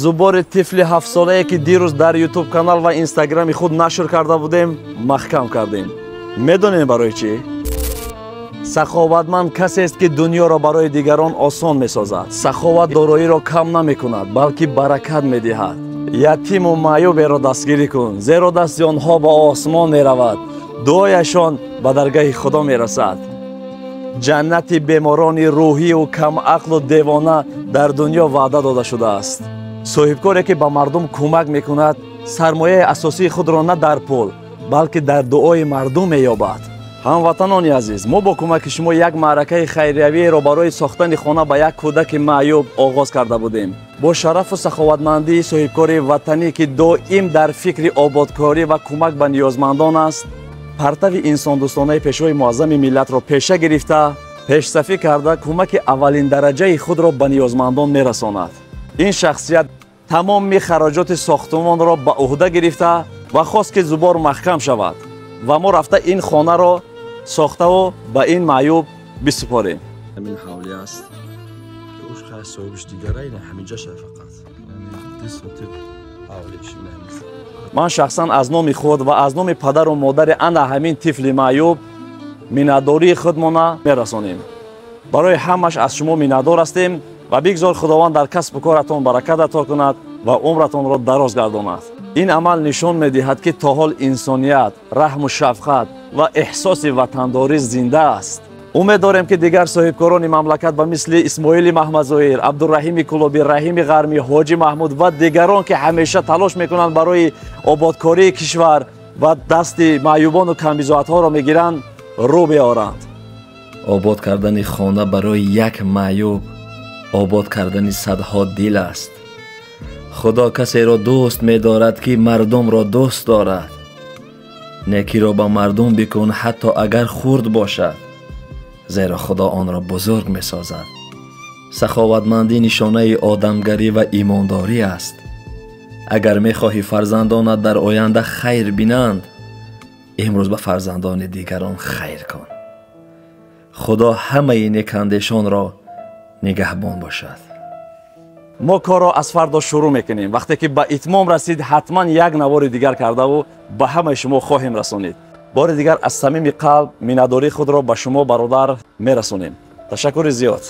Зубори тифли ҳафтсолае, ки дирӯз дар Ютуб канал ва Инстаграми худ нашр карда будем, маҳкам кардем. Медонем барои чӣ? Саховатманд касест, ки дунёро барои дигарон осон месозад. Саховат дороиро кам намекунад, балки баракат медиҳад. Ятиму маъюберо дастгирӣ кун, зеро дасти онҳо ба осмон меравад, дуояшон ба даргаҳи Худо мерасад. Ҷаннати беморони рӯҳию камақлу девона дар дунё ваъда дода шудааст. Соҳибкоре, ки ба мардум кӯмак мекунад, сармояи асосии худро на дар пул, балки дар дуои мардум меёбад. Ҳамватанони азиз, мо бо кӯмаки шумо як маъракаи хайриявиеро барои сохтани хона ба як кӯдаки маъюб оғоз карда будем. Бо шарафу саховатмандии соҳибкори ватанӣ, ки доим дар фикри ободкорӣ ва кӯмак ба ниёзмандон аст, партави инсондӯстонаи Пешвои Муаззами миллатро пеша гирифта, пешсафӣ карда, кӯмаки аввалиндараҷаи худро ба ниёзмандон мерасонад. Ин шахсият тамоми хароҷоти сохтумонро ба ӯҳда гирифта ва хост, ки зубор маҳкам шавад ва мо рафта ин хонаро сохтаву ба ин маъюб бисупорем. Ҳамин ҳавли аст, уш хай соҳибиш дигара, ина ҳаминҷаша фақат 2 сотик ҳавлиш. Ман шахсан аз номи худ ва аз номи падару модари ана ҳамин тифли маъюб миннатдории худмона мерасонем. Барои ҳамаш аз шумо миннатдор ҳастем ва бигзор Худованд дар касбу коратон баракат ато кунад ва умратонро дароз гардонад. Ин амал нишон медиҳад, ки то ҳол инсоният, раҳму шафқат ва эҳсоси ватандорӣ зинда аст. Умед дорем, ки дигар соҳибкорони мамлакат ба мисли Исмоили Маҳмадзоир, Абдураҳими Кулобӣ, Раҳими Ғармӣ, Ҳоҷи Маҳмуд ва дигарон, ки ҳамеша талош мекунанд барои ободкории кишвар ва дасти маъюбону камбизоатҳоро мегиранд, рӯ биёранд. Обод кардани хона барои як маъюб обод кардани садҳо дил аст. Худо касеро дӯст медорад, ки мардумро дӯст дорад. Некиро ба мардум бикун, ҳатто агар хурд бошад, зеро Худо онро бузург месозад. Саховатмандӣ нишонаи одамгарӣ ва имондорӣ аст. Агар мехоҳӣ фарзандонат дар оянда хайр бинанд, имрӯз ба фарзандони дигарон хайр кун. Худо ҳамаи некандешонро нигаҳбон бошад. Мо корро аз фардо шурӯъ мекунем. Вақте ки ба итмом расид, ҳатман як навори дигар кардаву ба ҳамаи шумо хоҳем расонид. Бори дигар аз самими қалб миннатдории худро ба шумо, бародар, мерасонем. Ташаккури зиёд.